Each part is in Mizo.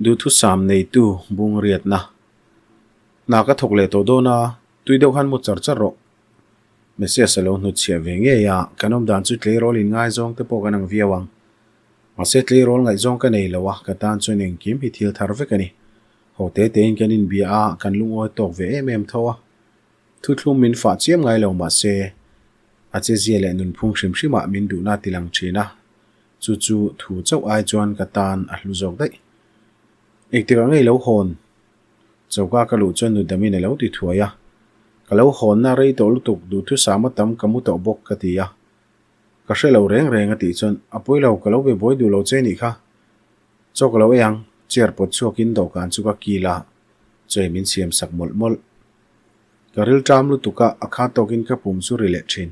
Duhthusam neitu bung riatna. Hna ka thawk leh tawh dawn a, tui deuh khan mu char char rawh. Messias a lo hnutchhiah ve ngei a, kan awm dan chu tleirawl in ngaizawng te pawh kan ang viau ang. Mahse tleirawl ngaihzawng ka nei lo a, ka tan chuan engkim hi thil thar vek a ni. Ho te tein kan inbia a, kan lungawi tawk ve em em tho a. Thuthlum min fah chiam ngai lo mahse, a chezia leh nunphung hrim hrimah min duhna ti lang thin a. Chu chu thu chauh ai chuan ka tan a hlu zawk daih. Engtikah ngei lo hawn? Choka ka luh chuan Nudamin a lo ti thuai a. Ka lo hawnna rei tawh lutuk duhthusam a tam ka mu tawh bawk ka ti a. Ka hre lo reng reng a tih chuan a pawi lo ka lo be buai duh lo che nih kha. Chaw ka lo ei ang, chair pawt chhuakin dawhkan chu ka kil a, chawi min siam sak mawlh mawlh. Ka rilṭam lutuk a, a kha tawkin ka pum chu ri leh ṭhin.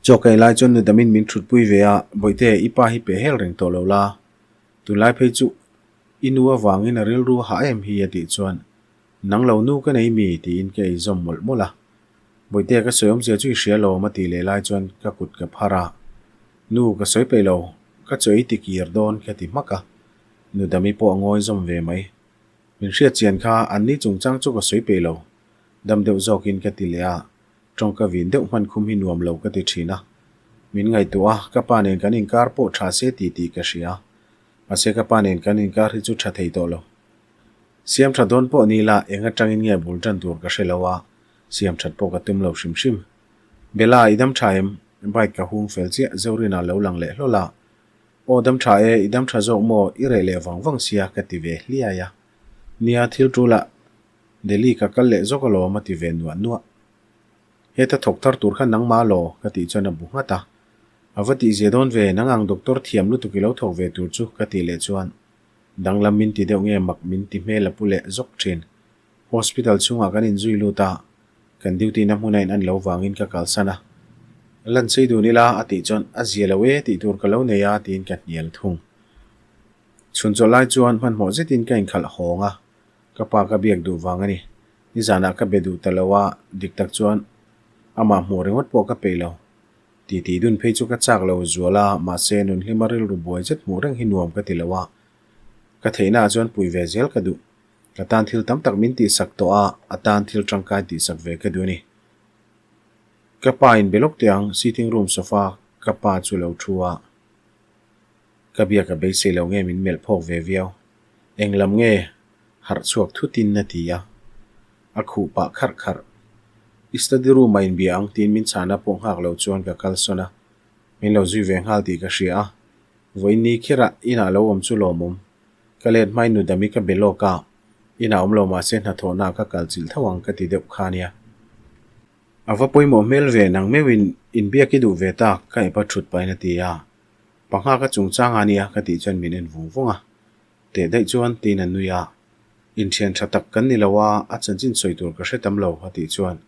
Chaw ka ei lai chuan Nudamin min thutpui ve a, Bawihte, i pa hi peh hel reng tawh lo la. Tunlai phei chu i nu avangin a rilru a hah em hi a tih chuan, Nang lo nu ka nei mi? tiin ka ei zawm mawlh mawlh a. Bawihte, ka sawi awmzia chu i hria lawm a tih leh lai chuan ka kut ka phar a. Nu, ka sawi peih lo, ka chaw ei ti kir dawn ka ti hmak a. Nudami pawh a ngawi zawm ve mai. Min hriat chian kha anni chungchang chu ka sawi peih lo, dam deuh zawkin ka ti leh a. Tawngka vin deuh hman khum hi nuam lo ka ti thin a. Min ngaihtuah a, ka pa nen kan inkar pawh tha se ti tih ka hria. Mahse ka pa nen kan inkar hi chu tha thei tawh lo. Siam tha dawn pawh ni la, eng atangin nge bul tan tur ka hre lo a, siam that pawh ka tum lo hrim hrim. Bella, i dam tha em? Bike ka hung fel chiah, Zorina lo lang leh hlawl a. Aw dam tha e, i dam tha zawk maw, i reh leh vang vang sia ka ti ve hliai a. Nia, thil tul ah Delhi ka kal leh zawk alawm a ti ve nuah nuah. Heta thawk thar tur kha nangmah law? ka tih chuan a bu nghat a. A va tihzia dawn ve, nang ang doctor thiam lutuk i lo thawk ve tur chu ka tih leh chuan danglam min ti deuh nge mak min ti hmel a pu leh zawk thin. Hospital chhungah kan inzui lut a, kan duty na hmuna in an lo vangin ka kalsan a. Lan sei dun ila a tih chuan a zia lo e tih tur ka lo nei a tiin ka hnial thung. Chhun chawlh lai chuan hmanhmawh zetin ka inkhalh hawng a. Ka pa ka biak duh vang a ni. Nizanah ka be duh ta lo a, dik tak chuan amah hmuh ringawt pawh ka peih lo. Titi dun phei chu ka chak lo zual a, mahse nunhlima rilru buai zet hmuh reng hi nuam ka ti lo a. Ka theihnaah chuan pui ve zel ka duh. Ka tan thil tam tak min tihsak tawh a, a tan thil tangkai tihsak ve ka duh a ni. Ka pa in be lawk teh ang, sitting room sofa ka pa chu lo thu a. Ka biak a beisei lo nge min melh phawk ve viau. Eng lam nge? Harh chhuak thutin a ti a. A khuh pah kharh kharh. I study room ah inbia ang tiin min chhana pawh nghak lo chuan ka kal sawn a. Min lo zui ve nghal tih ka hria a. Vawiin ni khirah inah lo awm chu lawmawm. Ka let hmain nudami ka be lawk a. Inah awm lo mahse hnathawhnaah ka kal chilh tho ang ka ti deuh kha nia. A va pawimawh hmel ve nang meuhin inbiak i duh ve tak ka epa thut pahin a ti a. Pangha ka chungchang a nia ka tih chuan min en vung vung a. Teh daih chuan tiin a nui a. Inthian tha tak kan ni lo a, a chanchin sawi tur ka hre tam lo a tih chuan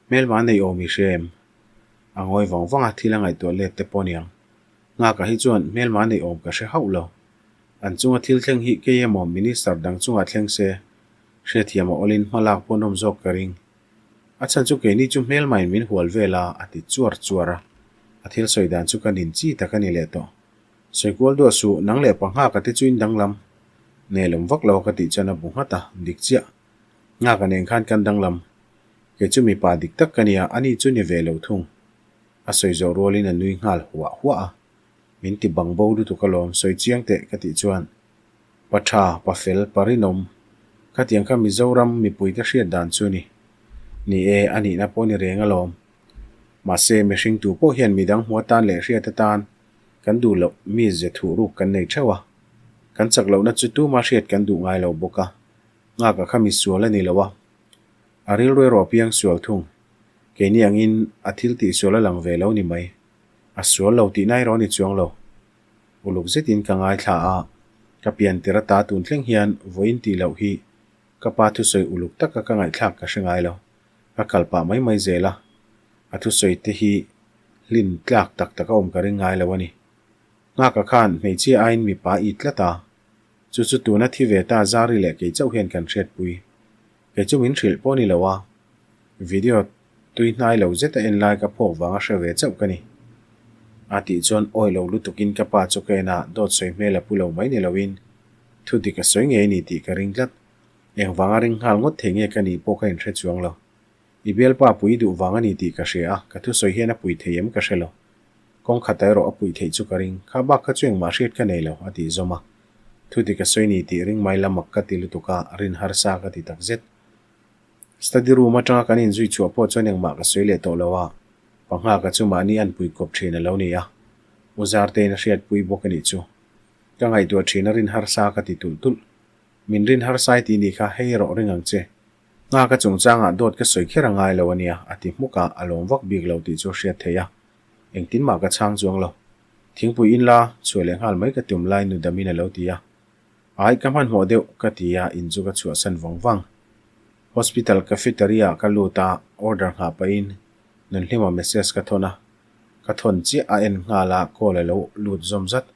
hmelma nei awm i hria em? A ngawi vang vang a, thil a ngaihtuah let te pawh aniang. Nghaka hi chuan hmelma nei awm ka hre hauh lo. An chunga thil thleng hi kei emaw Minister dang chungah thleng se, hriathiam a awlin hma lak pawn awm zawk ka ring. A chhan chu keini chu hmelmain min hual vel a, a ti chuar chuar a. A thil sawi dan chu ka nin chi tak a ni leh tawh. Sawi kual duah suh, nang leh panghaka te chu in danglam. Nelawm vak lo ka tih chuan a bu nghat a, dik chiah. Nghaka nen khan kan danglam. Kei chu mipa dik tak ka nia, ani chu ni ve lo thung. A sawi zawh rualin a nui nghal huah huah a. Min ti bang bo lutuk alawm, sawi chiang teh ka tih chuan Pa tha, pa fel, pa rinawm. Khatiang kha Mizoram mipuite hriat dan chu ni. Ni e, a nihna pawh ni reng alawm. Mahse, mihring tu pawh hian midang hmu atan leh hriat atan kan duh loh mi ze thuh ruk kan nei theuh a. Kan chak lohna chu tuma hriat kan duh ngai lo bawk a. Nghaka kha mi sual a ni lo a. A rilru erawh a piang sual thung. Keini angin a thil tih sual a lang ve lo ni mai. A sual lo tihna erawh a ni chuang lo. Uluk zetin ka ngaithla a, ka pian tir ata tun thleng hian vawiin tih loh hi ka pa thusawi uluk taka ka ngaihthlak ka hre ngai lo. Ka kal pah mai mai zel a, a thusawi te hi hlin tlak tak tak a awm ka ring ngai lo a ni. Nghaka khan hmeichhia aiin mipa it tlat a, chu chu tuna thi ve ta Zari leh kei chauh hian kan hriatpui. Kei chu min hrilh pawh ni lo a, video tui hnai lo zet a en lai ka phawk vang a hre ve chauh ka ni. A tih chuan awi lo lutukin ka pa chu ka en a, dawt sawi hmel a pu lo mai ni loin. Thu dik a sawi ngei a ni tih ka ring tlat. Engvanga ring nghal ngawt thei nge ka nih pawh ka inhre chuang lo. I bialpa pui duh vang a ni tih ka hria a, ka thusawi hian a pui thei em ka hre lo. Kawng khat erawh a puih theih chu ka ring, kha bak kha chu engmah hriat ka nei lo, a tih zawm a. Thu dik a sawi ni tih ring mai la mak ka ti lutuk a, rin harsa ka ti tak zet. Study room atanga kan inzui chhuah pawh chuan engmah ka sawi leh tawh lo a, Panghaka chu mahni an pui kawp thin a lo ni a, U Zartein a hriatpui bawk a nih chu. Ka ngaihtuah thin a rin harsa ka ti tulh tulh. Min rin harsa i tih nih kha hei erawh ring ang che. Nghaka chungchangah dawt ka sawi kher a ngai lo a nia, a ti hmuk a, a lawm vak bik lo tih chu a hriat theih a. Engtin mah ka chhang chuang lo. Thingpui in la, chhuah leh nghal mai ka tum lai nu damin a lo ti a. Ai, ka hmanhmawh deuh, ka ti a, in chu ka chhuahsan vang vang. Hospital cafeteria ah ka lut a, order nghah pahin Nunhlima message ka thawn a. Ka thawn chiah a en nghal a, call a lo lut zawm zat.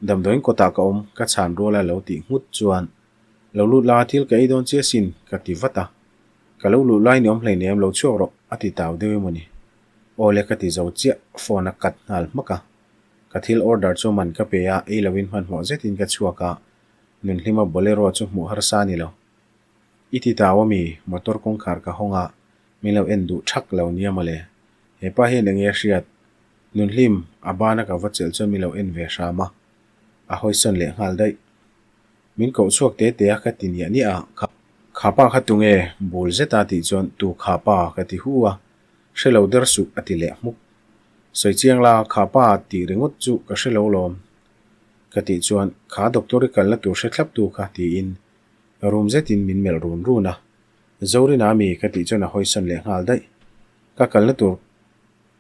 Damdawiin kawtah ka awm, ka chhan rual a lo tih nghut chuan, Lo lut la, thil ka ei dawn chiah sin, ka ti vat a. Ka lo luh lai ni awm hleinem, lo chhuak rawh, a ti tau deuh emaw ni. Awle ka ti zo chiah, phone a cut nghal hmak a. Ka thil order chu man ka pe a, ei loin hmanhmawh zetin ka chhuak a, Nunhlima Bolero chu hmuh harsa a ni lo. I ti tau ami, motor kawngkhar ka hawng a, min lo en duh thak lo nia mawle. He pa hian enge a hriat? Nunhlim, a bana ka va chelh chuan min lo en ve hram a, a hawisawn leh nghal daih. Min koh chhuak te te a ka ti niah niah a, kha kha pa kha tunge? Bul zeta tih chuan tu kha pa ka ti hu a, hre lo der suh a ti leh hmuk. Sawi chiang la, kha pa tih ringawt chu ka hre lo lawm ka tih chuan kha doctor i kalna tur hre thlap tu kha tiin rum zetin min melh run run a. Zorina mi ka tih chuan a hawisawn leh nghal daih. Ka kalna tur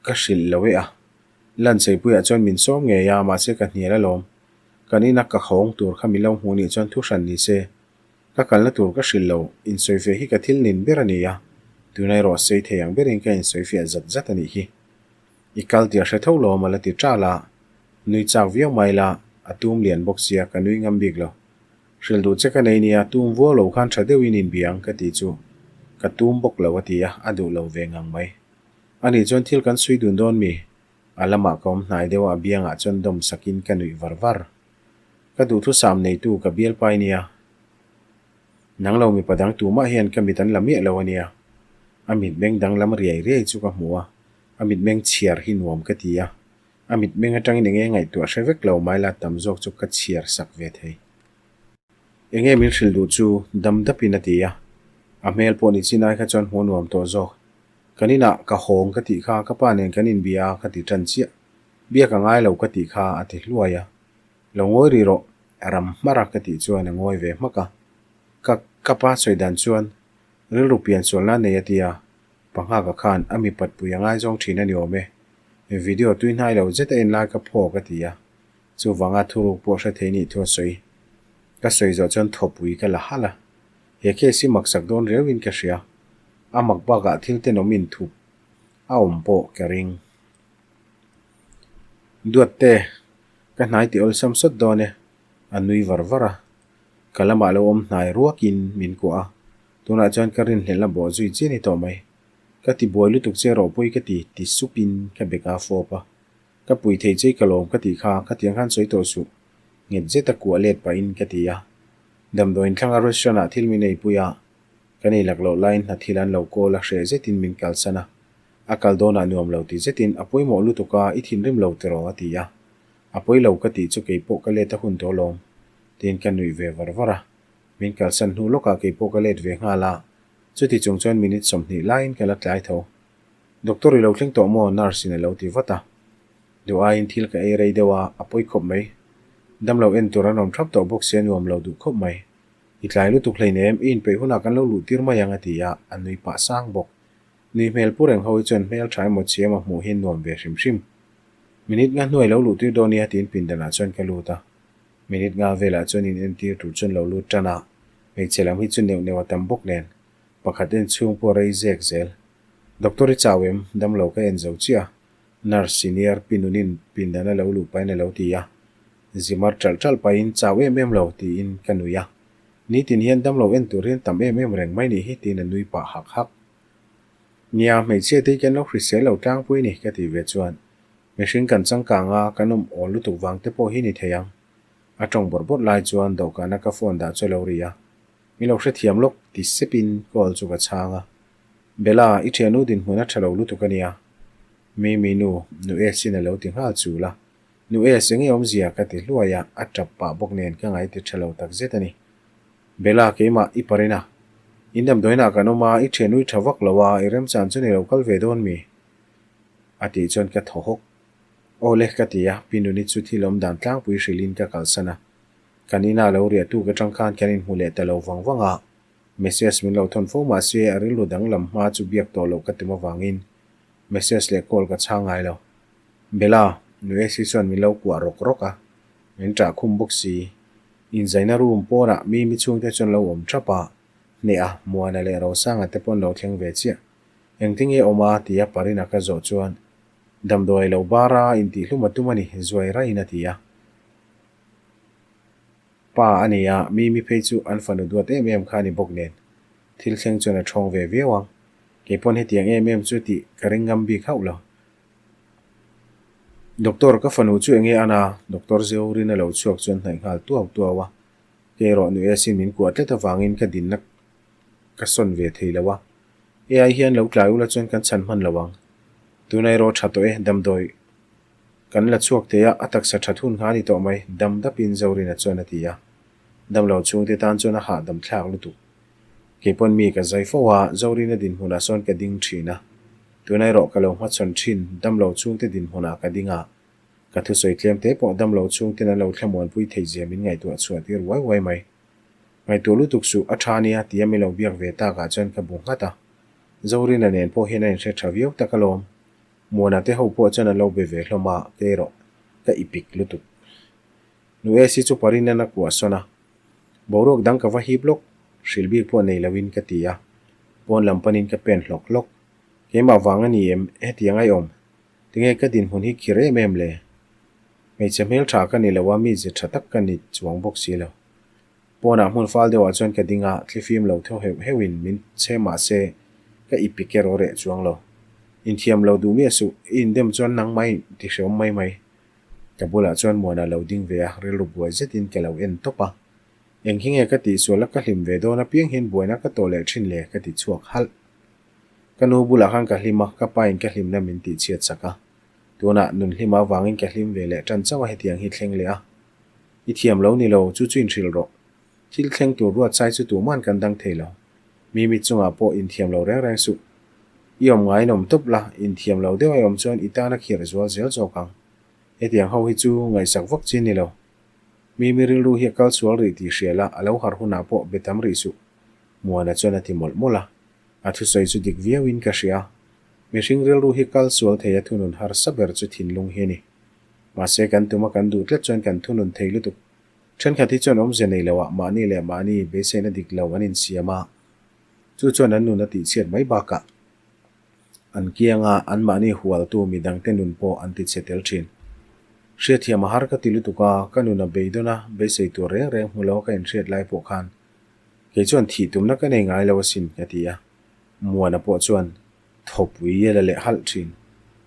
ka hrilh lo e a. Lancheipuiah chuan min sawm ngei a, mahse ka hnial alawm. Kan ina ka hawng tur kha min lo hmuh nih chuan thu hran ni se. Ka kalna tur ka hrilh lo, insawifiah hi ka thil nin ber a ni a, tuna erawh sei thei ang berin ka insawifiah zat zat a nih hi. I kal tih a hre tho lawm a la ti ṭal a, nui chak viau mai la, a tum lian bawk sia ka nui ngam bik lo. Hrilh duh che ka nei nia, tum vuau lo khan ṭha deuhin inbia ang ka ti chu ka tum bawk lo a ti a, a duh lo ve ngang mai. Ani chuan thil kan sui dun dawn mi? A lamah ka awm hnai deuh a, a biangah chuan dawm sakin ka nuih var var. Ka duhthusam neitu ka bialpai nia. Nang lo mipa dang tumah hian ka mit an la miah lo a nia. A mitmeng danglam riai riai chu ka hmu a, a mitmeng chhiar hi nuam ka ti a. A mitmeng atangin enge ngaihtuah hre vek lo mai la tam zawk chu ka chhiar sak ve thei. Enge min hrilh duh chu dam dapin a ti a. A hmel pawh ni chin ai kha chuan hmuh nuam tawh zawk. Kan inah ka hawng ka tih kha ka pa nen kan inbia a ka ti tan chiah. Biak a ngai lo ka tih kha a ti hluai a. Lo ngawi rih rawh, ram hmar a ka tih chuan a ngawi ve hmak a. Ka ka pa sawi dan chuan rilru pian sualna a nei a ti a, Panghaka khan a mipat pui a ngaizawng thin a ni awm e. Video tui hnai lo zet a en lai ka phawk a ti a. Chuvanga thuruk pawh hre thei nih thu a sawi. Ka sawi zawh chuan thawpui ka la halh a. He case hi maksak dawn riauin ka hria. A mak bakah thil tenawm inthup a awm pawh ka ring. Duatte, ka hnai ti awlsam sawt dawn e, a nui var var a. Ka lamah lo awm hnai ruakin min kuah a, tunah chuan ka rinhlelh a bawh zui chian i tawh mai. Ka ti buai lutuk che rawh pui ka ti, ti supin ka bek a fawp a. Ka pui thei che i ka lawm ka tih kha, khatiang khan sawi tawh suh. Nghet zeta kuah let pahin ka ti a. Damdawiin thlanga restaurant ah thil min eipui a, kan ei lak loh laiin hna thil an lo call a hreh zetin min kalsan a. A kal dawnah nuam lo ti zetin a pawimawh lutuk a, i thinrim lo tiraw a ti a. A pawi lo ka tih chu keipawh ka let a hun tawh alawm tiin ka nuih ve var var a. Min kalsan hnu lawkah keipawh ka let ve nghal a, chuti chung chuan minute 20 laiin ka la tlai tho. Doctor i lo thleng tawh maw? Nurse in a lo ti vat a. Duh aiin thil ka ei rei deuh a, a pawi khawp mai. Damlo en tur an awm thap tawh bawk sia nuam lo duh khawp mai. I tlai lutuk hleinem, i inpeih hunah kan lo luh tir mai ang a ti a, a nui pah sang bawk. Nui hmel pu reng ho hi chuan hmel tha emaw chhi emaw hmuh hi nuam ve hrim hrim. Minute nga hnuai lo luh tir dawn nia tiin pindanah chuan ka lut a. Minute nga velah chuan in entir tur chuan lo lut tan a, hmeichhe lam hi chu neuh neuh a tam bawk nen, pakhat en chhung pawh rei zek zel. Doctor i chau em? Damlo ka en zo chiah a. Nurse senior pi nunin pindan a lo luh pahin a lo ti a. Zimar ṭalh ṭalh pahin chau em em lo tiin ka nui a. Nitin hian damlo en tur hian tam em em reng mai nih hi tiin a nui pah hak hak. Nia, hmeichhia te hi kan lo hrisel lo tlangpui ni ka tih ve chuan mihring kan changkang a, kan awm awl lutuk vang te pawh hi ni thei ang. A tawng bawrh bawrh lai chuan dawhkana ka phone dah chu a lo ri a, Min lo hrethiam lawk ti sepin call chu ka chhang a. Bella, i thiannu dinhmun a tha lo lutuk a nia. Mimi nu, Nu Esin a lo ti nghal chul a. Nu Es, enge awmzia ka ti hluai a, a tap pah bawk nen ka ngai ti tha lo tak zet a ni. Bella, keimah i parin a. In damdawiinah kan awm a, i thiannu i tha vak lo a, i remchan chu ni lo kal ve dawn mi? A tih chuan ka thaw hawk. Aw le ka ti a, Pi Nuni chu thil awm dan tlangpui hrilhin ka kalsan a. Kan inah lo riah tuk atang khan kan inhmu leh ta lo vang vang a, message min lo thawn fo mah se a rilru danglam hma chu biak tawh loh ka tum avangin message leh call ka chhang ngai lo. Bella, Nu Esi chuan min lo kuah rawk rawk a, min ṭah khum bawk si. Inzaina room pawnah mi mi chhungte chuan lo awm ṭhap a, Hneha, Muana leh Rosanga te pawn lo thleng ve chiah. Engtinge awm a? tia Parina ka zawh chuan Damdawi lo bar a intihhlum a tum a ni, zuai raiin a ti a. Pa a ni a, Mimi phei chu an fanu duat em em kha a ni bawk nen. Thil thleng chuan a ṭhawng ve viau ang. Kei pawn hetiang em em chu tih ka ring ngam bik hauh lo. Doctor, ka fanu chu enge an a? Doctor Zeurin a lo chhuak chuan hnaih nghal tuau tuau a. Kei erawh nu Esin min kuah tlat avangin ka dinna ka sawn ve thei lo a. AI hian lo tlai ula chuan kan chhan hman lo ang. Tuna erawh tha tawh e, damdawi kan la chhuak thei a, a taksa that hun ngha a ni tawh mai, dam dapin Zorina chuan a ti a. Damlo chhungte tan chuan a hahdam thlak lutuk. Kei pawn mi ka zai fo a, Zorina dinhmunah sawn ka ding thin a. Tuna erawh ka lo hmachhawn thin, damlo chhungte dinhmunah ka ding a. Ka thusawi tlem te pawh damlo chhungten an lo thlamuanpui thei zia min ngaihtuah chhuah tir uai uai mai. Ngaihtuah lutuk suh, a tha nia tia min lo biak ve takah chuan ka bu nghat a. Zorina nen pawh hian a inhre tha viau tak alawm. Muana te ho pawh chuan an lo be ve hlawm a, kei erawh ka ipik lutuk. Nu Esi chu Parina'n a kuah sawn a, Boruak dang ka va hip lawk, hrilh bik pawh nei loin ka ti a. Pawn lam panin ka pen hlawk hlawk. Keimah vang a ni em, hetiang ai awm? Tinge ka dinhmun hi khir em em le? Hmeichhe hmeltha ka ni lo a, mize tha tak ka ni chuang bawk si lo. Pawnah hmun fal deuhah chuan ka ding a, thlifim lo tho heuh heuhin min chhe mah se ka i pik erawh reh chuang lo. Inthiam lo duh miah suh, i indem chuan nang mai ti hreawm mai mai. Ka bulah chuan Muana lo ding ve a, rilru buai zetin ka lo en tawp a. Eng hi nge ka tihsual a ka hlim ve dawn apiang hian buaina ka tawh leh thin le ka ti chhuak halh. Ka nu bulah khan ka hlim a, ka pain ka hlimna min tihchhiat sak a. Tunah nun hlima avangin ka hlim ve leh tan chauh a hetiang hi thleng leh a. I thiam lo ni lo, chu chu inhrilh rawh. Thil thleng tur ruat sai chu tuman kan dang thei lo. Mimi chungah pawh inthiam lo reng reng suh. I awm ngaiin awm tawp la, inthiam lo deuh a awm chuan i tan a khirh zual zel zawk ang. Hetiang ho hi chu ngaihsak vak chi ni lo. Mimi rilru hi a kal sual rih tih hria la, a lo harh hunah pawh be tam rih suh. Muana chuan a ti mawlh mawlh a. A thusawi chu dik viauin ka hria. Mihring rilru hi kal sual thei a thunun harsa ber chu thinlung hi a ni. Mahse kan tuma kan duh tlat chuan kan thunun thei lutuk. Thenkhat hi chuan awmzia nei loah mahni leh mahni beiseina dik lo an insiam a, chu chuan an nun a tihchhiat mai bakah an kianga anmahni hualtu midangte nun pawh an tichhe tel thin. Hriatthiam a har ka ti lutuk a, ka nun a beidawn a, beisei tur reng reng hmu lo a ka inhriat lai pawh khan kei chuan thih tumna ka nei ngai lo asin ka ti a. Muana pawh chuan thawpui a la leh halh thin.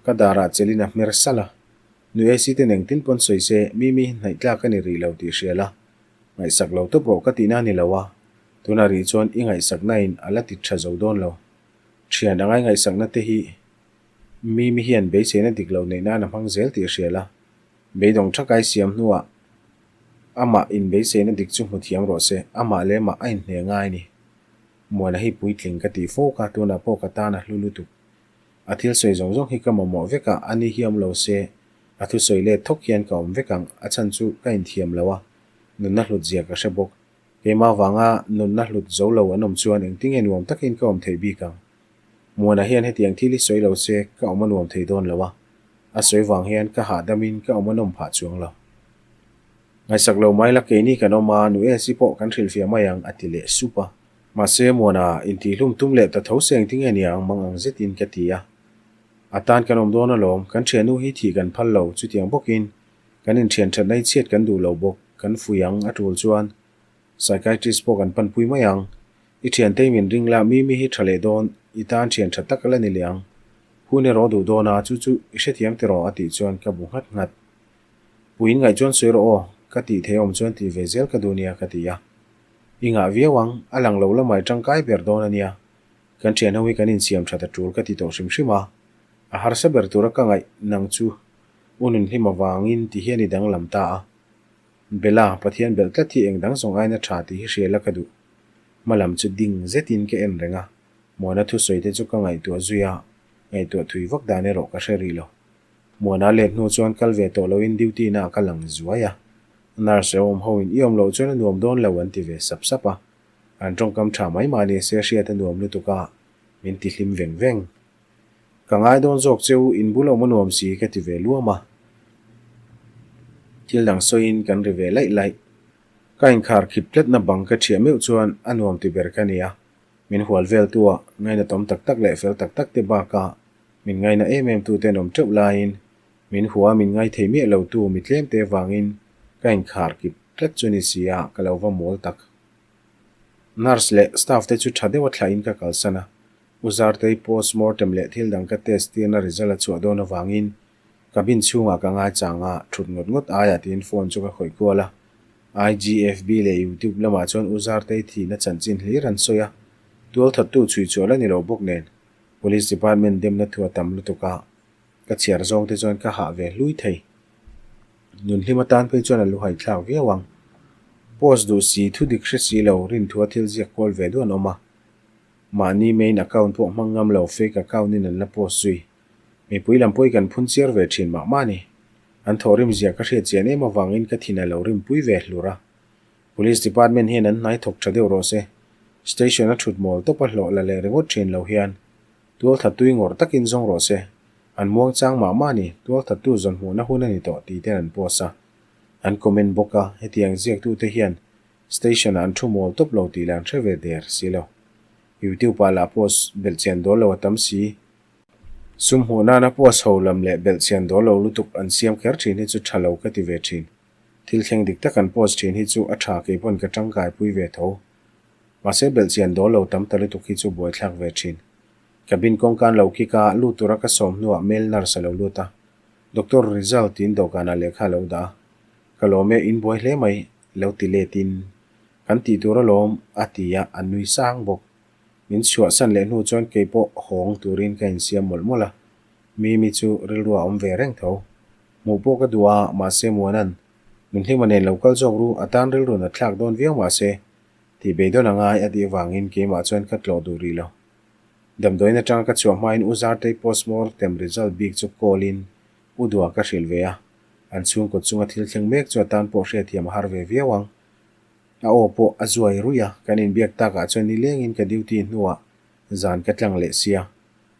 Ka darah chelin a hmer salh a, Nu AC ten engtin pawn sawi se, Mimi hi hnaih tlak a ni rih lo tih hria la, ngaihsak lo tawp rawh ka tihna a ni lo a, tunah rih chuan i ngaihsakna in a la ti tha zo dawn lo. Thian anga i ngaihsakna te hi Mimi hian beiseina dik lo neih nan a hmang zel tih hria la, beidawng thakai siam hnuah amah inbeiseina dik chu hmu thiam rawh se, amah leh amah a inhne ngai a ni. Muana hi puitling ka tih fo kha tunah pawh ka tan a hlu lutuk. A thil sawi zawng zawng hi ka mamawh vek a, ani hi awm lo se a thusawi let thawk hian ka awm vek ang, a chhan chu ka inthiam lo a, nunna hlut zia ka hre bawk. Keimah vanga nunna hlut zo lo an awm chuan engtinge nuam takin ka awm theih bik ang? Muana hian hetiang thil hi sawi lo se ka awm a nuam thei dawn lo a, a sawi vang hian ka hahdamin ka awm a nawm phah chuang lo. Ngaihsak lo mai la keini kan awm a, nu Esi pawh kan hrilhfiah mai ang a ti leh sup a. Mahse Muana intihhlum tum leh ta tho se engtinge nia ang mang ang zetin ka ti a. A tan kan awm dawn alawm, kan thiannu hi thih kan phal lo, chutiang bawkin kan inthian thatna hi chhiat kan duh lo bawk, kan fui ang a tul chuan psychiatrist pawh kan panpui mai ang. I thiantei min ring la, Mimi hi tha leh dawn, i tan thian tha tak a la ni leh ang. Hun erawh duh dawn a, chu chu i hrethiam tiraw a tih chuan ka bu nghat nghat. Puiin ngaih chuan sawi rawh aw. Ka tih theih awm chuan tih ve zel ka duh nia ka ti a. I ngah viau ang, a lang lo lamah i tangkai ber dawn a nia. Kan thian ho hi kan insiam that a tul ka ti tawh hrim hrim a. A harsa ber tura ka ngaih nang chu u nunhlim avangin ti hian i danglam ta a. Bella, Pathian belh tlat hi eng dang zawng aina tha tih hi hria la ka duh. Hma lam chu ding zetin ka en reng a, Muana thusawi te chu ka ngaihtuah zui a, ngaihtuah thui vak dan erawh ka hre rih lo. Muana let hnu chuan kal ve tawh loin duty na ah ka lang zuai a. Nurse awm ho in i awm loh chuan a nuam dawn lo an ti ve sap sap a. An tawngkam tha mai mah ni se hriat a nuam lutuk a, min ti hlim veng veng. Ka ngai dawn zawk che u, in bul awm a nuam si ka ti ve luam a. Thil dang sawiin kan ri ve laih laih. Ka inkhar khip tlatna bang ka thiah meuh chuan a nuam ti ber ka ni a. Min hual vel tu ah ngainatawm tak tak leh fel tak tak te bakah min ngaina em em tu ten awm teuh laiin min hua min ngai thei miah lo tu mi tlem te vangin ka inkhar kip tlat chu ni si a ka lo va mawl tak. Nurse leh staff te chu tha deuha thlahin ka kalsan a, U Zartei post mortem leh thil dang ka test tirna result a chhuah dawn avangin cabin chhungah ka ngaichang a, thut ngawt ngawt aiah tiin phone chu ka khawih kual a. IGFB leh YouTube lamah chuan U Zartei thihna chanchin hlir an sawi a, tualthattu chhui chhuah la ni lo bawk nen Police Department demna thu a tam lutuk a, ka chhiar zawng te chuan ka hah ve hlui thei. Nunhlim atan phei chuan a lu haithlak viau ang. Post duh si, thu dik hre si lo, rinthua thil ziak kual ve duh an awm a. Mahni main account pawh hmang ngam lo fake account in an la post zui. Mipui lam pawh i kan phun chiar ve thin mah mah a ni. An thawhrim zia ka hriat chian em avangin ka thin a lo rimpui ve hlur a. Police department hian an hnai thawk tha deuh rawh se. Station a thut mawl tawp a hlawh la leh ringawt thin lo hian tualthat tui ngawrh takin zawng rawh se. An muang chang mah mah a ni, tualthat tu zawn hmuhna hun a ni tawh tih ten an post a. An comment bawk a, hetiang ziaktute hian station ah an thu mawl tawp lo tih lah an hre ve der si lo. YouTube ah lah post belhchian dawl lo a tam si. Sum hmuh nana post ho lam leh belhchian dawl lo lutuk an siam kher thin hi chu tha lo ka ti ve thin. Thil thleng dik tak an post thin hi chu a tha kei pawn ka tangkai pui ve tho. Mahse belhchian dawl lo tam ta lutuk hi chu buaithlak ve thin. Cabin kawngkan lo kik a, lut tura ka sawm hnuah male nurse a lo lut a. Doctor result tiin dawhkanah lehkha a lo dah a. Ka lawm e, in buai hle mai, lo ti let in. Kan tih tur alawm, a ti a, a nui sang bawk. Min chhuahsan leh hnu chuan kei pawh hawng turin ka insiam mawlh mawlh a. Mimi chu rilru a awm ve reng tho. Hmuh pawh ka duh a, mahse Muana'n, Nunhlima nen lo kal zawk ru, a tan rilru nat thlak dawn viau mahse, tih beidawn a ngai a tih avangin keimah chuan ka tlawh duh rih lo. Damdawiin atanga ka chhuah hmain U Zartei postmortem result bik chu call in U Dua ka hrilh ve a, an chhungkaw chunga thil thleng mek chu a tan pawh hriatthiam a har ve viau ang. A aw pawh a zuai ruih a, kan inbiak takah chuan nilengin ka duty hnuah zan ka tlang leh sia.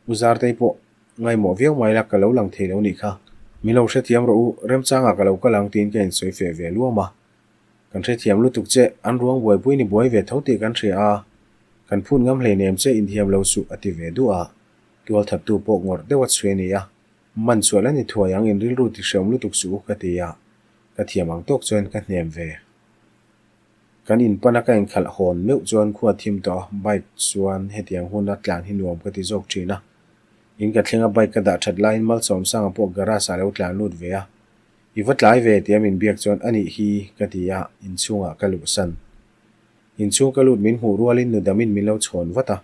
U Zartei pawh ngaimawh viau mai la ka lo lang thei lo nih kha. Min lo hrethiam rawh u, remchangah ka lo kal ang tiin ka insawi feh ve luam a. Kan hrethiam lutuk che, an ruang buaipui ni buai ve tho tih kan hria a, kan phut ngam hleinem che inthiam lo suh a ti ve duh a. Tualthattu pawh ngawrh deuh a chhui a ni a, man chhuah la ni thuai ang in rilru ti hreawm lutuk suh u ka ti a, ka thiam ang tawk chuan ka hnem ve. Kan inpana ka inkhalh hawn meuh chuan khua thim tawh a, bike chuan hetiang huna tlan hi nuam ka ti zawk thin a. In ka thleng a bike ka dah that laiin Malsawmsanga pawh garage ah lo tlan lut ve a, I va tlai ve tia min biak chuan a nih hi ka ti a, inchhungah ka luhsan. Inchhung ka lut min hmuh rualin nudamin min lo chhawn vat a,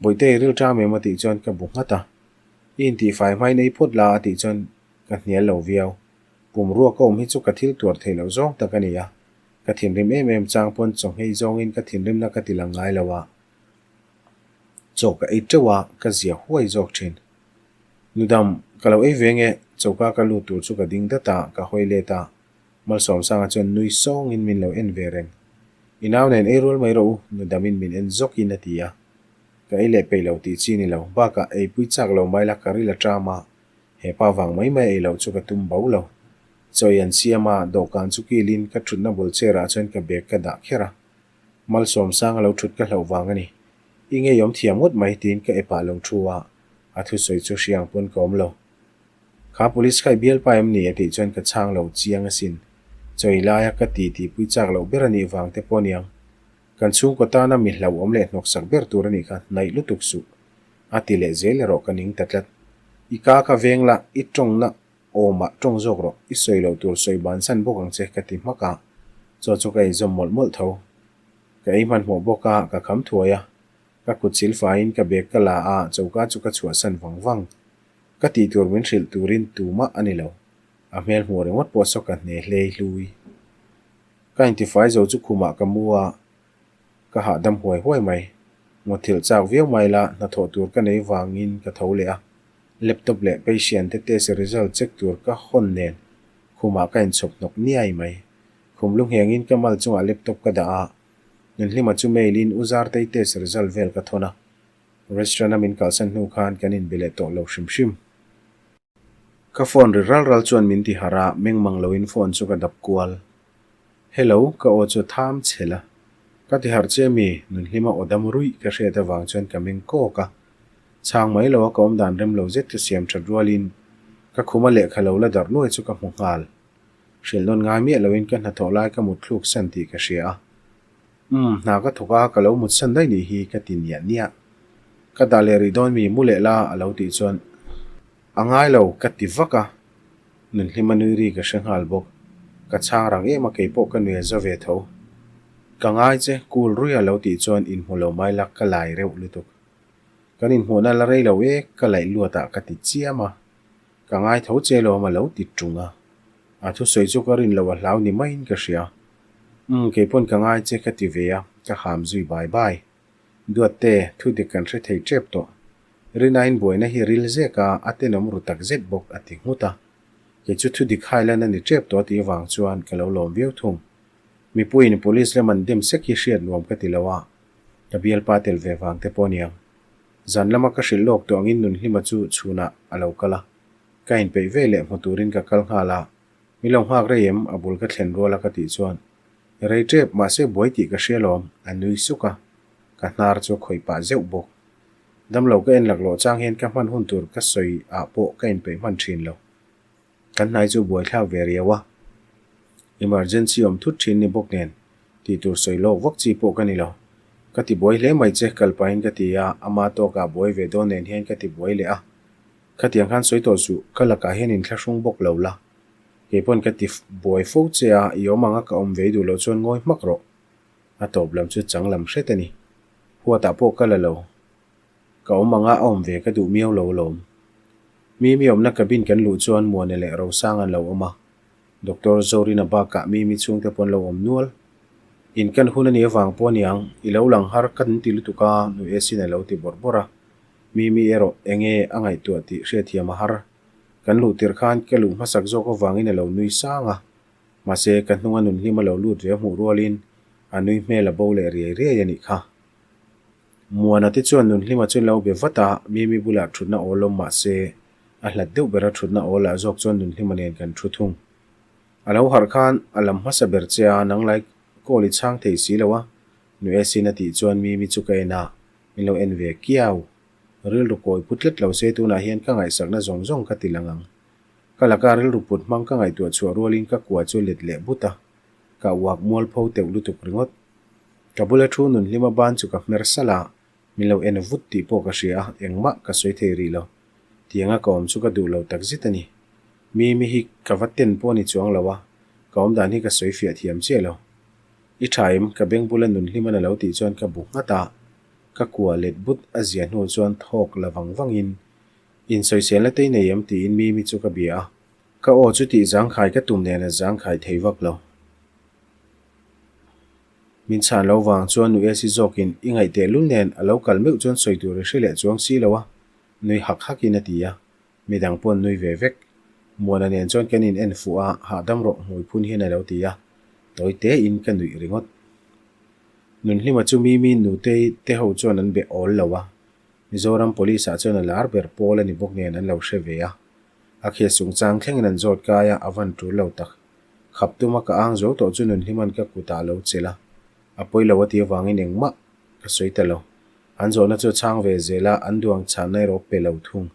Bawihte i rilṭam em a tih chuan ka bu nghat a, I intihfai hmain ei phawt la a tih chuan ka hnial lo viau. Pum ruak a awm hi chu ka thil tuar theih loh zawng tak a ni a, ka thinrim em em chang pawn chaw nghei zawngin ka thinrimna ka ti lang ngai lo a, chaw ka ei teuh a, ka zia huai zawk thin. Nudam, ka lo ei ve nge, choka ka lut tur chu ka ding dat a, ka hawi let a, Malsawmsanga chuan nui sawngin min lo en ve reng. I nau nen ei rual mai rawh u, Nudamin min en zawkin a ti a. Ka ei leh peih lo tih chi ni lo, bakah eipui chak lo mai la ka ril a ṭam a, He pa vang mai mai ei loh chu ka tum bo lo. Chawi an siam a, dawhkan chu kilin ka thutna bul chair ah chuan ka bag ka dah kher a. Malsawmsang a lo thut ka hlauh vang a ni. I ngeiawm thiam ngawt mai tiin ka ep ah lo thu a, a thusawi chu hriang pawn ka awm lo. Kha police kha i bialpa em ni a tih chuan ka chhang lo chiang asin. Chawi laia ka ti tihpui chak loh ber a nih vang te pawh aniang. Kan chhungkaw tana mi hlauhawm leh hnawksak ber tur a nih kha hnaih lutuk suh. A ti leh zel erawh ka ning ta tlat. I ka ka veng la, i tawngna Awmah tawng zawk rawh, i sawi loh tur sawi bansan bawk ang che ka ti hmak a, chaw chu ka inzawm mawlh mawlh tho. Ka ei hmanhmawh bawk a, ka kham thuai a. Ka kut sil faiin ka bag ka la a, choka chu ka chhuahsan vang vang. Ka tih tur min hrilh turin tumah a ni lo. A hmel hmuh ringawt pawh saw ka hne hlei hlui. Ka intifai zo chu khumah ka mu a, ka hahdam huai huai mai. Muthilh chak viau mai la, hnathawh tur ka nei vangin ka tho leh a. Laptop leh patient te test result check tur ka hawn nen khumah ka inchhawp hnawk niai mai. Khum lu nghengin ka mal chungah laptop ka dah a, Nunhlima chu mail in U Zartei test result vel ka thawn a. Restaurant a min kalsan hnu khan kan inbe leh tawh lo hrim hrim. Ka phone ri ral ral chuan min ti harh a, meng mang loin phone chu ka dap kual. Hello, ka aw chu tham chhel a. Ka ti harh che mi, Nunhlima aw dam ruih ka hriat avang chuan ka meng kawk a. Chhang mai lo a ka awm dan rem lo zet ka siam that rualin ka khuma lehkha lo la darh nuai chu ka hmu nghal. Hrilh nawn ngai miah loin ka hnathawh lai ka mut thluk san tih ka hria a. Umm, hna ka thawk a, ka lo mut san daih nih hi ka ti niah niah. Ka dah leh rih dawn mi mu leh la a lo tih chuan a ngai lo ka ti vak a, Nunhlima nui ri ka hre nghal bawk. Ka chhang rang em a keipawh ka nui a za ve tho. Ka ngai che, cool ruih a lo tih chuan inhmu lo mai la ka lai reuh lutuk. Kan inhmuhna la rei lo e ka laih luat ah ka ti chiam a. Ka ngai tho che lawm a lo ti tung a. A thusawi chu ka rin loh a hlau ni maiin ka hria. Umm keipawn ka ngai che ka ti ve a, ka ham zui bai bai. Duatte, thu dik kan hre thei tep tawh. Rinain buaina hi ril zek a, a tenawm ru tak zet bawk a ti nghut a. Kei chu thu dik hailan a ni tep tawh a tih avang chuan ka lo lawm viau thung. Mipuiin police lam an dem sek hi hriat nuam ka ti lo a, ka bialpa tel ve vang te pawh aniang. Zan lama ka hrilh lawk tawh angin Nunhlima chu chhunah a lo kal a, ka inpeih ve leh hmu turin ka kal nghal a, Mi lo nghak rei em? A bul ka thlen rual a ka tih chuan, Rei tep, mahse buai tih ka hria lawm, a nui suk a, ka hnar chu a khawih pah zeuh bawk. Damlo ka en laklawh chang hian ka hman hun tur ka sawi ah pawh ka inpeih hman thin lo. Kan hnai chu buaithlak ve riau a, emergency awm thut thin ni bawk nen tih tur sawi lawk vak chi pawh ka ni lo. Ka ti buai hle mai che, kal pahin ka ti a, ama tawkah buai ve dawn nen hian ka ti buai leh a. Khatiang khan sawi tawh suh, ka lakah hian inthlahrung bawk lo la. Kei pawn ka ti buai fo che a, i awm anga ka awm ve duh loh chuan ngawi hmak rawh. A tawp lam chu chang lam hret a ni. Huatah pawh ka la lo. Ka awm anga a awm ve ka duh miau lo alawm. Mimi awmna cabin kan luh chuan Muana leh Rosang an lo awm a. Doctor Zorina bakah Mimi chhungte pawh an lo awm nual. In kan hun a nih avang pawh aniang, i lo lang har ka ti lutuk a, nu Esin a lo ti bawrh bawrh a. Mimi erawh enge a ngaihtuah tih hriatthiam a har. Kan luh tirh khan ka luh hmasak zawk avangin a lo nui sang a. Mahse, ka hnunga nunhlim a lo lut ve hmuh rualin a nui hmel a bo leh riai riai a nih kha. Muana te chuan nunhlima chu lo be vat a, Mimi bulah thutna awl awm mah se, a hlat deuh bera thutna awl ah zawk chuan nunhlima nen kan thu thung. A lo harh khan a lam hmasa ber che a, nang lai call i chhang thei si lo a, Nu Esin a tih chuan Mimi chu ka en a, min lo en ve kiau. Rilru kawi put tlat lo se tunah hian ka ngaihsakna zawng zawng ka ti lang ang. Ka laka rilru put hmang ka ngaihtuah chhuah rualin ka kua chu let leh but a, ka uak mualpho teuh lutuk ringawt. Ka bula thu nunhlima ban chu ka hmer salh a, min lo en vut tih pawh ka hria a, engmah ka sawi thei rih lo. Tianga ka awm chu ka duh lo tak zet a ni. Mi mi hi ka va ten pawh a ni chuang lo a, ka awm dan hi ka sawi fiah thiam chiah lo. I tha em? Ka beng bula nunhliman a lo tih chuan ka bu nghat a, ka kua let but a zia hnu chuan thawk la vang vangin, Insawiselna te i nei em? tiin mi mi chu ka bia a. Ka aw chu tih zangkhai ka tum nen a zangkhai thei vak lo. Min chhan lo vang chuan nu Esi zawkin i ngaih tehlul nen a lo kal meuh chuan sawi tur i hre leh chuang si lo a, nui hak hakin a ti a, midang pawh an nui ve vek. Muana nen chuan kan in en fuh a, hahdam rawh hmui phun hian a lo ti a, tawi tein ka nuih ringawt. Nunhlima chu Mimi nutei te ho chuan an be awl lo a, Mizoram Police ah chuan a lar ber pawl a ni bawk nen an lo hre ve a, a khel chungchang thlengin an zawt kai a, a van tul lo tak. Khap tuma ka ang zo tawh chu Nunhliman ka kutah a lo chelh a, a pawi lo a tih avangin engmah ka sawi ta lo. An zawhna chu a chhang ve zel a, an duang chhanna erawh pe lo thung.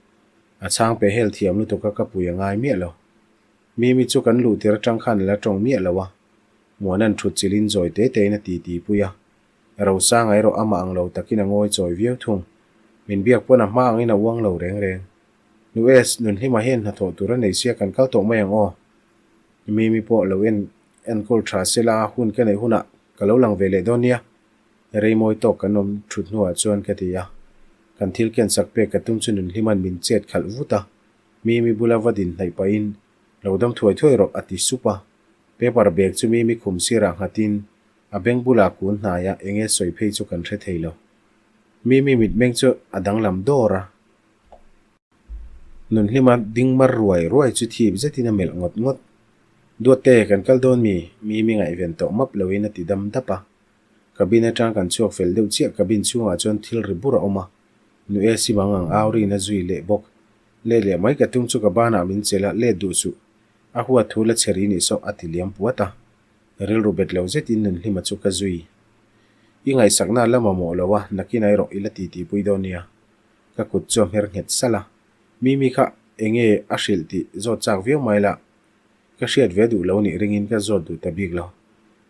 A chhang pe hel thiam lutuk a ka pui a ngai miah lo. Mimi chu kan luh tir atang khan a la tawng miah lo a, Muana'n thut chilhin zawi te tein a ti ti pui a. Rosanga erawh amah ang lo takin a ngawi chawi viau thung. Min biak pawn a hma angin a uang lo reng reng. Nu Es, Nunhlima hian hnathawh tur a nei sia kan kal tawh mai ang aw. Mimi pawh lo en enkawl tha sela hun ka neih hunah ka lo lang ve leh dawn nia. Rei mawi tawk kan awm thut hnuah chuan ka ti a. Kan thil ken sak pek ka tum chu Nunhlima'n min chet khalh vut a. Mimi bula va din hnaih pahin, Lo dam thuai thuai rawh a ti sup a. Paper bag chu Mimi khum sirah nghatin a beng bulah kun hnaia enge sawi phei chu kan hre thei lo. Mimi mitmeng chu a danglam dawr a. Nunhlima ding mar ruai ruai chu thip zetin a melh ngawt ngawt. Duatte, kan kal dawn mi? Mimi ngaihven tawh map loin a ti dam dap a. Cabin atang kan chhuak fel deuh chiah cabin chhungah chuan thil ri bur a awm a. Nu Esi bang ang au rin a zui leh bawk. Let leh mai ka tum chu ka banah min chelh a, let duh suh. A huat thu la chhe ri nih saw a ti liam puat a. Rilru bet lo zetin Nunhlima chu ka zui. I ngaihsakna la mamawh lo a, nakin erawh i la titipui dawn nia. Ka kut chu a hmer nghet salh a, Mimi kha enge a hrilh tih zawt chak viau mai la, ka hriat ve duh lo nih ringin ka zawt duh ta bik lo.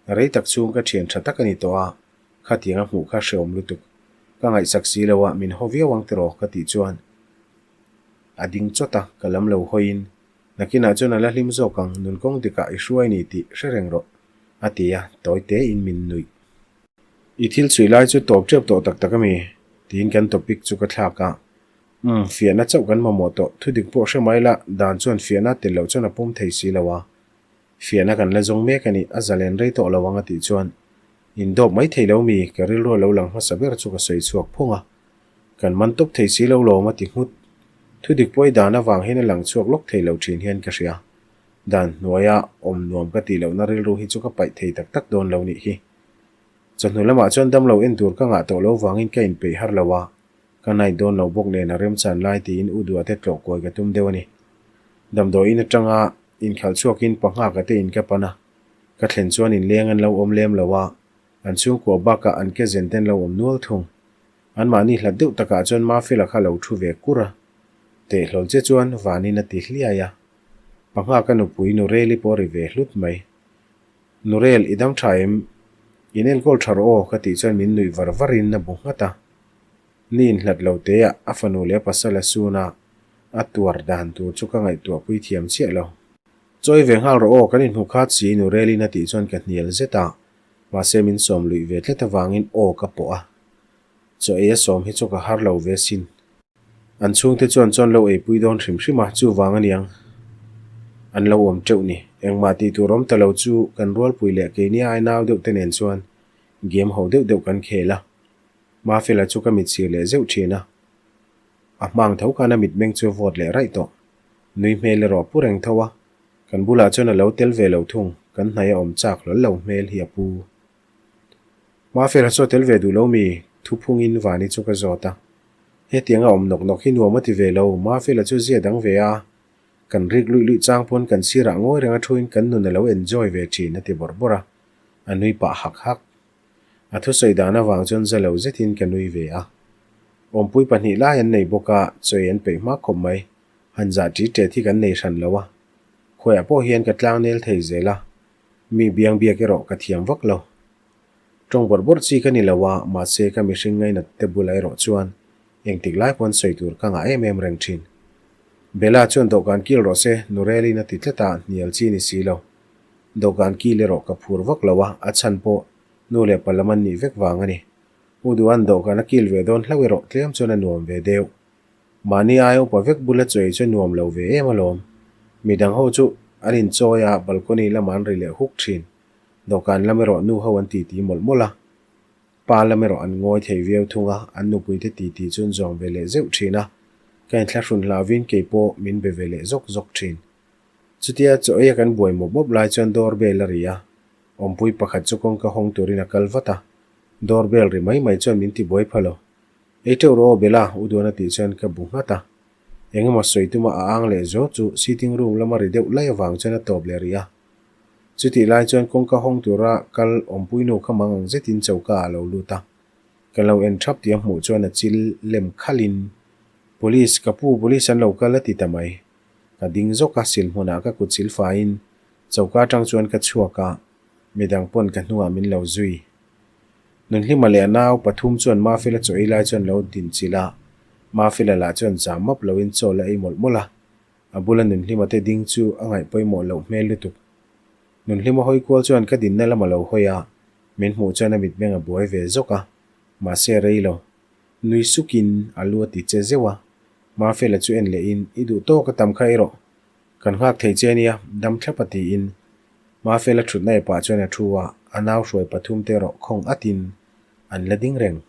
Rei tak chhung ka thian tha tak a ni tawh a, khatiang a hmuh kha hreawm lutuk. Ka ngaihsak si lo a, min haw viau ang tiraw ka tih chuan a ding chawt a, ka lam lo hawiin nakinah chuan a la hlim zawk ang, nun kawng dikah i hruai ni tih hre reng rawh a ti a, tawi tein min nuih. I thil chhui lai chu tawp tep tawh tak tak a mi? tiin kan topic chu ka thlak a. Umm, fiahna chauh kan mamawh tawh. Thudik pawh hre mai la, dan chuan fiahna tel loh chuan a pawm thei si lo a. Fiahna kan la zawng mek a ni, a zalen rei tawh lo ang a tih chuan indawp mai thei lo mi? Ka rilru a lo lang hmasa ber chu ka sawi chhuak phung a. Kan man tawp thei si lo lawm a ti nghut. Thudik pawh i dan avang hian a lang chhuak lawk thei lo thin hian ka hria. Dan hnuaia awm nuam ka tih lohna rilru hi chu ka paih thei tak tak dawn lo nih hi. Chawhnu lamah chuan damlo en tur ka ngah tawh lo vangin ka inpeih har lo a, ka night dawn lo bawk nen a remchan lai tiin u Duate tlawh kawi ka tum deuh a ni. Damdawiin atanga inkhalh chhuakin panghaka te in ka pan a, ka thlen chuan inleng an lo awm lem lo a, an chhungkua bakah an ke zen te an lo awm nual thung. Anmahni hlat deuh takah chuan Mafela kha lo thu ve kur a, tehhlawl che chuan vanin a ti hliai a. Panghaka nupui Nureli pawh a ri ve hlut mai. Nurel, i dam tha em? In enkawl tha rawh aw, ka tih chuan min nuih var var in a bu nghat a. Ni inhlat lo te ah a fanu leh a pasal a sun a, a tuar dan tur chu ka ngaihtuah pui thiam chiah lo. Chawi ve nghal rawh aw, kan inhmu khat si, Nurel in a tih chuan ka hnial zet a, mahse min sawm luih ve tlat avangin aw ka pawh a. Chaw ei a sawm hi chu ka har lo ve sin. An chhungte chuan chuan lo eipui dawn hrim hrim a, chuvang a niang. An lo awm teuh ni. Engmah tih tur awm ta lo chu kan rualpui leh keini ai nau deuh te nen chuan game ho deuh deuh kan khel a. Mafela chu ka mitsir leh zeuh thin a. A hmang tho khan a mitmeng chu a vawt leh raih tawh. Nui hmel erawh a pu reng tho a. Kan bulah chuan a lo tel ve lo thung, kan hnai a awm chak hlawl lo hmel hi a pu. Mafela chu a tel ve duh lo mi? Thuphungin Vani chu ka zawt a. Hetianga awm nawk nawk hi nuam a ti ve lo, Mafela chu zia dang ve a, kan rik luih luih chang pawn kan sirah ngawi reng a thuin kan nun a lo enjoy ve thin a ti bawrh bawrh a, a nui pah hak hak. A thusawi dan avang chuan za lo zetin ka nui ve a. Awmpui pahnih lai an nei bawk a, chawi an peih hma khawp mai, han zah ṭi ṭet hi kan nei hran lo a. Khawiah pawh hian ka tlang nel thei zel a, mi biang biak erawh ka thiam vak lo. Tawng bawrh bawrh chi ka ni lo a, mahse ka mihring ngainat te bulah erawh chuan engtik lai pawn sawi tur ka ngah em em reng thin. Bella chuan dawhkan kil rawh se, Nurelin a ti tlat a, hnial chi ni si lo. Dawhkan kil erawh ka phur vak lo a, a chhan pawh nu leh pa lam an nih vek vang a ni. U Duhan dawhkan a kil ve dawn hlauh erawh tlem chuan a nuam ve deuh. Mahni aia upa vek bula chawi chu nuam lo ve em alawm. Midang ho chu an inchawi a, balcony lamah an ri leh huk thin. Dawhkan lam erawh nu ho an titi mawlh mawlh a, pa lam erawh an ngawi thei viau thung a, an nupuite titi chu an zawm ve leh zeuh thin a, ka inthlahrun hlauvin kei pawh min be ve leh zawk zawk thin. Chutia chaw eia kan buai mawp mawp lai chuan door bell a ri a, awmpui pakhat chu kawngka hawng turin a kal vat a, door bell ri mai mai chuan min ti buai pha lo. Ei teuh rawh aw Bella, u Duan a tih chuan ka bu nghat a, engemaw sawi tuma a ang leh zawt chu sitting room lama ri deuh lai avang chuan a tawp leh rih a. Chutih lai chuan kawngka hawng tura kal awmpui nu kha mang ang zetin choka ah a lo lut a. Kan lo en thap tih a hmuh chuan a chil lem khalhin, Police, ka pu, police an lo kal a ti ta mai. Ka ding zawk a, sil hmunah ka kut sil faiin choka atang chuan ka chhuak a, midang pawn ka hnungah min lo zui. Nunhlima leh a nau pathum chuan Mafela chaw ei lai chuan lo din chilh a. Mafela lah chuan zam map loin chaw la ei mawlh mawlh a, a bula Nunhlima te ding chu a ngaih pawimawh loh hmel lutuk. Nunhlima hawi kual chuan ka dinna lam a lo hawi a, min hmuh chuan a mitmeng a buai ve zawk a, mahse a rei lo. Nui sukin a lu a ti che zeuh a, Mafela chu en lehin, I duh tawk a tam kha ei rawh. Kan nghak thei che nia, dam thlap a tiin Mafela thutna epah chuan a thu a, a nau hruai pathum te erawh khawng atin an la ding reng.